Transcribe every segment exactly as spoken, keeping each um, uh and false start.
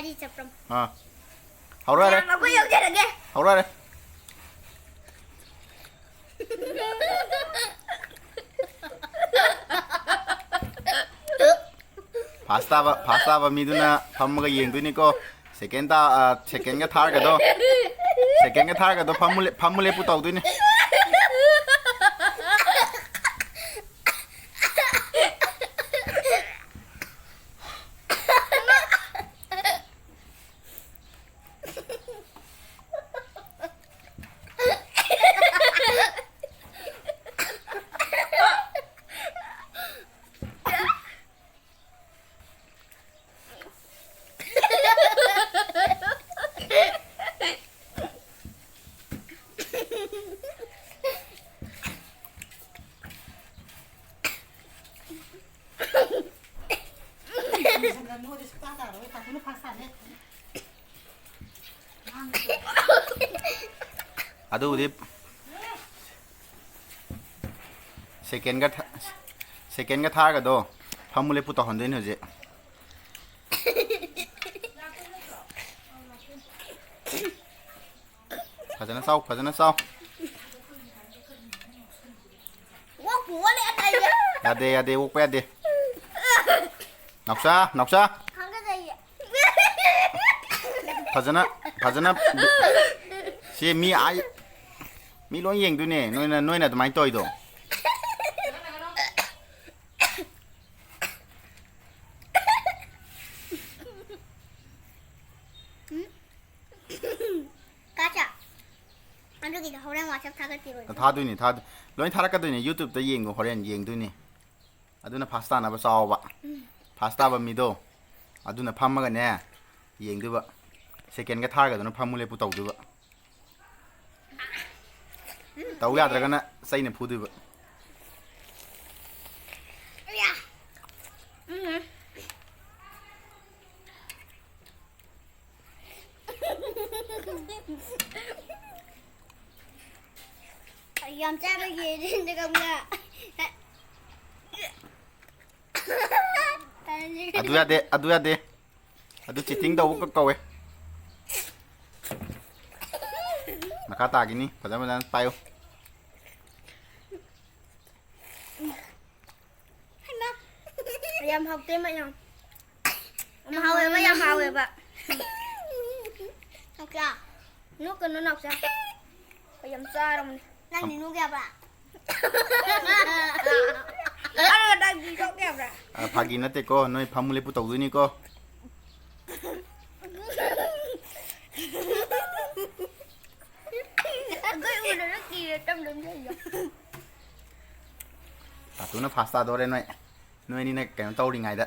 ꯑꯩ ꯆꯠꯄ꯭ꯔꯣ? ꯑꯥ꯫ ꯍꯧꯔꯛꯑꯔꯦ꯫ ꯃꯌꯥꯝ ꯑꯩꯈꯣꯏ ꯌꯧꯖꯔꯒꯦ꯫ ꯍꯧꯔꯛꯑꯔꯦ꯫ ꯐꯥꯁ ꯇꯥꯕ, ꯐꯥꯁ ꯇꯥꯕ ꯃꯤꯗꯨꯅ ꯐꯝꯃꯒ ꯌꯦꯡꯗꯣꯏꯅꯤꯀꯣ꯫ ꯁꯦꯀꯦꯟ ꯇꯥ-, ꯑ, ꯁꯦꯀꯦꯟꯒ ꯊꯥꯔꯒꯗꯣ, ꯁꯦꯀꯦꯟꯒ ꯊꯥꯔꯒꯗꯣ ꯐꯝꯃꯨ ꯂꯦꯞ-, ꯐꯝꯃꯨ ꯂꯦꯞꯄꯨ ꯇꯧꯗꯣꯏꯅꯤ꯫ ꯑꯗꯨꯕꯨꯗꯤ ꯁꯦꯀꯦꯟꯒ ꯊꯥ-, ꯁꯦꯀꯦꯟꯒ ꯊꯥꯔꯒꯗꯣ ꯐꯝꯃꯨ ꯂꯦꯞꯄꯨ ꯇꯧꯍꯟꯗꯣꯏꯅꯦ ꯍꯧꯖꯤꯛ꯫ ꯐꯖꯅ ꯆꯥꯎ, ꯐꯖꯅ ꯆꯥꯎ꯫ ꯑꯣꯛꯄꯨ ꯑꯣꯜꯂꯦ ꯑꯇꯩꯁꯦ꯫ ꯌꯥꯗꯦ, ꯌꯥꯗꯦ, ꯑꯣꯛꯄ ꯌꯥꯗꯦ꯫ ꯅꯥꯎꯆꯥ, ꯅꯥꯎꯆꯥ꯫ ꯍꯥꯒꯠꯆꯩꯌꯦ꯫ ꯐꯖꯅ, ꯐꯖꯅ꯫ ꯁꯤ ꯃꯤ ꯑꯥ-, ꯃꯤ ꯂꯣꯏ ꯌꯦꯡꯗꯣꯏꯅꯦ, ꯅꯣꯏꯅ, ꯅꯣꯏꯅ ꯑꯗꯨꯃꯥꯏꯅ ꯇꯧꯔꯤꯗꯣ꯫ ꯀꯥꯆꯥ꯫ ꯑꯗꯨꯒꯤꯗꯣ ꯍꯣꯔꯦꯟ WhatsApp ꯊꯥꯒꯠꯄꯤꯔꯣꯏꯗ꯭ꯔꯣ? ꯊꯥꯗꯣꯏꯅꯦ, ꯊꯥꯗꯣꯏ-, ꯂꯣꯏ ꯊꯥꯔꯛꯀꯗꯣꯏꯅꯦ, YouTube-ꯇ ꯌꯦꯡꯉꯣ, ꯍꯣꯔꯦꯟ ꯌꯦꯡꯗꯣꯏꯅꯦ꯫ ꯑꯗꯨꯅ ꯐꯥꯁ ꯇꯥꯅꯕ ꯆꯥꯎꯕ꯫ ꯎꯝ꯫ ꯐꯥꯁ ꯇꯥꯕ ꯃꯤꯗꯣ ꯑꯗꯨꯅ ꯐꯝꯃꯒꯅꯦ ꯌꯦꯡꯗꯣꯏꯕ꯫ ꯁꯦꯀꯦꯟꯒ ꯊꯥꯔꯒꯗꯨꯅ ꯐꯝꯃꯨ ꯂꯦꯞꯄꯨ ꯇꯧꯗꯣꯏꯕ꯫ ꯇꯧ ꯌꯥꯗ꯭ꯔꯒꯅ ꯆꯩꯅ ꯐꯨꯗꯣꯏꯕ꯫ ꯑꯌꯥ! ꯎꯝ꯫ ꯌꯥꯝ ꯆꯥꯕꯒꯤ ꯑꯗꯨꯒ ꯑꯃꯨꯛ ꯑꯗꯨ ꯌꯥꯗꯦ, ꯑꯗꯨ ꯌꯥꯗꯦ꯫ ꯑꯗꯨ cheating ꯇꯧꯕ ꯀ-, ꯀꯧꯋꯦ꯫ ꯃꯈꯥ ꯇꯥꯈꯤꯅꯤ꯫ ꯐꯖ ꯐꯖꯅ ꯄꯥꯏꯌꯨ꯫ ꯍꯩꯃꯥ꯫ ꯌꯥꯝ ꯍꯥꯎꯇꯦ, ꯃꯌꯥꯝ꯫ ꯌꯥꯝ ꯍꯥꯎꯋꯦꯕ, ꯌꯥꯝ ꯍꯥꯎꯋꯦꯕ꯫ ꯅꯥꯎꯆꯥ꯫ ꯅꯣꯛꯀꯅꯨ, ꯅꯥꯎꯆꯥ꯫ ꯑꯩ ꯌꯥꯝ ꯆꯥꯔꯕꯅꯦ꯫ ꯅꯪꯗꯤ ꯅꯣꯛ ꯌꯥꯕ꯭ꯔꯥ? ꯑ, ꯐꯥꯒꯤ ꯅꯠꯇꯦꯀꯣ, ꯅꯣꯏ ꯐꯝꯃꯨ ꯂꯦꯞꯄꯨ ꯇꯧꯗꯣꯏꯅꯤꯀꯣ꯫ ꯑꯩꯈꯣꯏ ꯎꯔꯒ ꯀꯤꯔꯦ, ꯇꯝ ꯇꯝ ꯆꯠꯂꯤꯗꯣ꯫ ꯇꯥꯇꯨꯅ first ꯇꯥꯗꯣꯔꯦ ꯅꯣꯏ꯫ ꯅꯣꯏ ꯑꯅꯤꯅ ꯀꯩꯅꯣ ꯇꯧꯔꯤꯉꯩꯗ꯫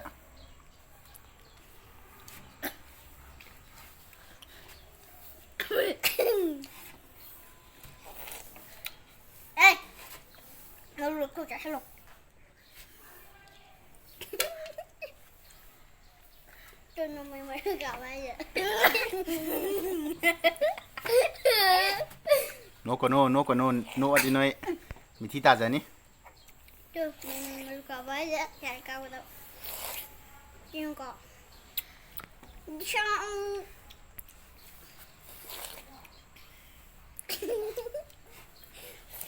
ꯑꯦ! ꯂꯧꯔꯣ, ꯈꯨꯠ ꯆꯥꯁꯤꯜꯂꯣ꯫ ꯇꯨ ꯅꯣꯡꯃꯩ ꯃꯔꯨ ꯀꯥꯞꯄ ꯍꯥꯏꯁꯦ꯫ ꯅꯣꯛꯀꯅꯣ, ꯅꯣꯛꯀꯅꯣ, ꯅꯣꯛꯑꯗꯤ ꯅꯣꯏ ꯃꯤꯊꯤ ꯇꯥꯖꯅꯤ꯫ ꯇꯨ, ꯅꯣꯡꯃꯩ ꯃꯔꯨ ꯀꯥꯞꯄ ꯍꯥꯏꯁꯦ ꯌꯥꯔꯦ ꯀꯥꯞꯀꯗꯕ꯫ ꯌꯦꯡꯉꯨꯀꯣ꯫ ꯗꯤꯁꯥꯡ꯫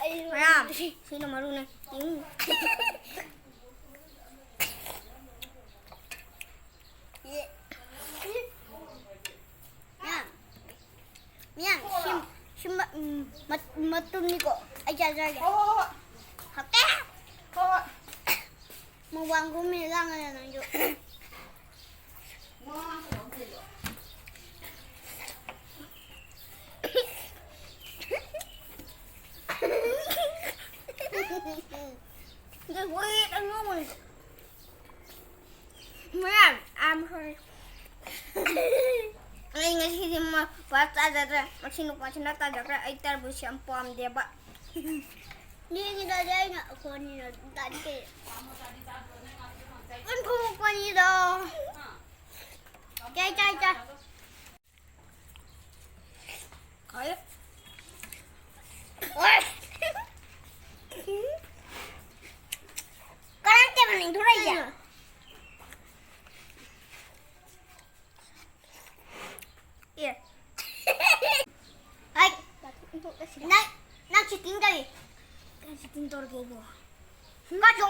ꯑꯩ ꯃꯌꯥꯝ, ꯁꯤꯅ ꯃꯔꯨꯅꯦ꯫ ꯎꯝ꯫ ꯌꯦ꯫ ꯃꯌꯥꯝ꯫ ꯃꯌꯥꯝ, ꯁꯤ, ꯁꯤ ꯃ-, ꯎꯝ, ꯃꯠ-, ꯃꯇꯨꯝꯅꯤꯀꯣ꯫ ꯑꯩ ꯆꯥꯖꯔꯒꯦ꯫ ꯍꯣꯏ, ꯍꯣꯏ, ꯍꯣꯏ꯫ ꯍꯥꯎꯇꯦ꯫ ꯍꯣꯏ, ꯍꯣꯏ꯫ ꯃꯨꯛꯕꯥꯡ ꯀꯨꯝꯃꯤ ꯂꯥꯡꯉꯅ ꯅꯪꯁꯨ꯫ Just wait a moment. ꯃꯌꯥꯝ, I'm sorry. ꯑꯩ ꯉꯁꯤꯗꯤ ꯃꯥ ꯄꯥꯛ ꯆꯥꯖꯗ꯭ꯔꯦ꯫ ꯃꯁꯤ ꯅꯨꯄꯥꯁꯤꯅ ꯆꯥꯖꯈ꯭ꯔꯦ꯫ ꯑꯩ ꯇꯔꯕꯨꯖ ꯌꯥꯝ ꯄꯥꯝꯗꯦꯕ꯫ ꯌꯦꯡꯉꯤꯗꯗꯤ ꯑꯩꯅ ꯑꯩꯈꯣꯏꯅꯤꯅ ꯑꯗꯨꯝ ꯆꯥꯅꯤꯡꯉꯦ꯫ ꯑꯣꯟꯊꯣꯛꯄꯅꯤꯗ꯫ ꯆꯥꯏ, ꯆꯥꯏ, ꯆꯥꯏ꯫ ꯍꯥꯎꯋꯦ꯫ ꯑꯣꯏ꯫ ꯀꯔꯝ ꯇꯧꯅ ꯅꯤꯡꯊꯣꯔꯛꯏꯁꯦ? ꯀꯩꯅꯣ?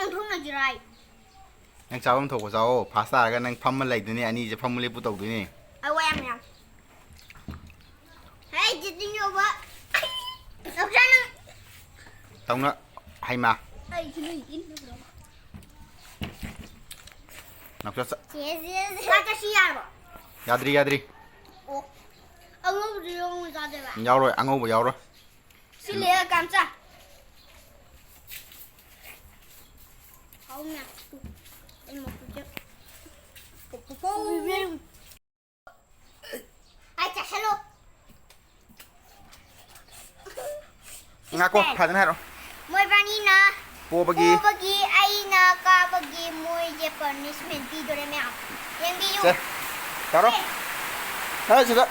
ꯅꯪ ꯊꯣꯡꯅꯁꯤꯔꯥꯏ? ꯅꯪ ꯆꯥꯐꯝ ꯊꯣꯛꯄ ꯆꯥꯑꯣ꯫ ꯐꯥꯁ ꯇꯥꯔꯒ ꯅꯪ ꯐꯝꯃ ꯂꯩꯗꯣꯏꯅꯦ, ꯑꯅꯤꯁꯦ ꯐꯝꯃ ꯂꯦꯞꯄꯨ ꯇꯧꯗꯣꯏꯅꯦ꯫ ꯑꯩ ꯋꯥ ꯌꯥꯝ ꯌꯥꯝ꯫ ꯍꯦ, ꯆꯤꯇꯤꯡ ꯌꯧꯕ꯫ ꯅꯥꯎꯆꯥ, ꯅꯪ꯫ ꯇꯧꯅ ꯍꯩꯃꯥ꯫ ꯑꯩ ꯁꯤ ꯅꯣꯏ ꯏꯟ ꯅꯠꯇ꯭ꯔꯣ? ꯅꯥꯎꯆꯥ ꯆ- ꯆꯦ, ꯆꯦ, ꯆꯦ꯫ ꯆꯥꯛ ꯆꯥꯁꯤ ꯌꯥꯔꯕꯣ? ꯌꯥꯗ꯭ꯔꯤ, ꯌꯥꯗ꯭ꯔꯤ꯫ ꯑꯣ꯫ ꯑꯉꯧꯕꯗꯨ ꯌꯥꯎꯅ ꯆꯥꯗꯣꯏꯕ? ꯌꯥꯎꯔꯣꯏ, ꯑꯉꯧꯕ ꯌꯥꯎꯔꯣꯏ꯫ ꯁꯤ ꯂꯩꯔ ꯀꯥꯝꯆꯥ꯫ ꯍꯥꯎꯅ꯫ ꯑꯩ ꯃꯀꯨꯁꯦ꯫ ꯄꯣ-, ꯄꯣ-, ꯄꯣ-꯫ ꯑꯩ ꯆꯥꯁꯜꯂꯣ꯫ ꯉꯥꯏꯈꯣ, ꯐꯖꯅ ꯍꯥꯏꯔꯛꯑꯣ꯫ ꯃꯣꯏꯕꯥꯅꯤꯅ ꯄꯣꯕꯒꯤ꯫ ꯄꯣꯕꯒꯤ ꯑꯩꯅ ꯀꯥꯕꯒꯤ ꯃꯣꯏꯁꯦ punishment ꯄꯤꯗꯣꯔꯦ ꯃꯌꯥꯝ꯫ ꯌꯦꯡꯕꯤꯌꯨ꯫ ꯁꯦ, ꯇꯧꯔꯣ꯫ ꯁꯦ꯫ ꯍꯦ, ꯁꯤꯗ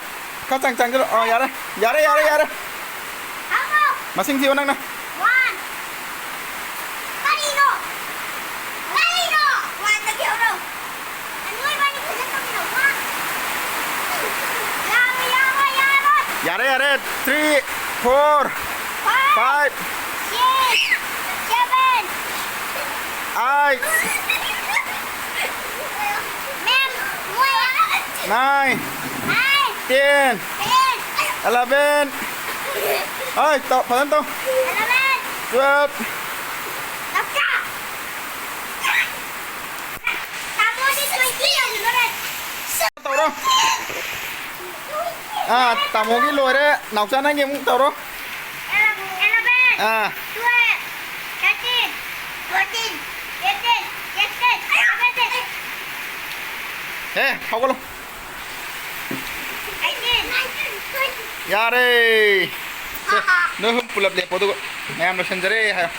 ꯈꯔ ꯆꯪ ꯆꯪꯁꯤꯜꯂꯣ꯫ ꯑꯥ, ꯌꯥꯔꯦ꯫ ꯌꯥꯔꯦ, ꯌꯥꯔꯦ, ꯌꯥꯔꯦ꯫ ꯍꯥꯎ, ꯍꯥꯎ꯫ ꯃꯁꯤꯡ ꯊꯤꯌꯣ ꯅꯪꯅ꯫ One꯫ ꯀꯔꯤꯅꯣ? ꯀꯔꯤꯅꯣ? One ꯗꯒꯤ ꯍꯧꯔꯣ꯫ ꯑꯅꯣꯏꯕ ꯑꯅꯤ ꯐꯖꯅ ꯇꯧꯃꯤꯟꯅꯧ꯫ One꯫ ꯌꯥꯔꯣꯏ, ꯌꯥꯔꯣꯏ, ꯌꯥꯔꯣꯏ꯫ ꯌꯥꯔꯦ, ꯌꯥꯔꯦ꯫ Three, four, five, five, six, seven, eight, ꯃꯦꯝ, ꯃꯣꯏ nine, nine, ten, ten, eleven. ꯍꯣꯏ, ꯇꯧ, ꯐꯖꯅ ꯇꯧ꯫ Eleven꯫ Twelve꯫ ꯗꯣꯛꯇꯔ! ꯇꯥꯃꯣꯗꯤ twenty ꯌꯧꯈꯤꯗꯣꯔꯦ꯫ ꯇꯧꯔꯣ꯫ ꯑꯥ, ꯇꯥꯃꯣꯒꯤ ꯂꯣꯏꯔꯦ꯫ ꯅꯥꯎꯆꯥ, ꯅꯪꯒꯤ ꯑꯃꯨꯛ ꯇꯧꯔꯣ꯫ Eleven, ꯑꯥ꯫ Twelve, thirteen, fourteen, fifteen, sixteen, seventeen꯫ ꯍꯦ, ꯍꯧꯒꯠꯂꯣ꯫ Eighteen, nineteen, twenty꯫ ꯌꯥꯔꯦ꯫ ꯁꯦ, ꯅꯣꯏ ꯑꯍꯨꯝ ꯄꯨꯂꯞ ꯂꯦꯞꯄꯣ, ꯑꯗꯨꯒ ꯃꯌꯥꯝ ꯂꯣꯏꯁꯤꯟꯖꯔꯦ ꯍꯥꯏꯌꯣ꯫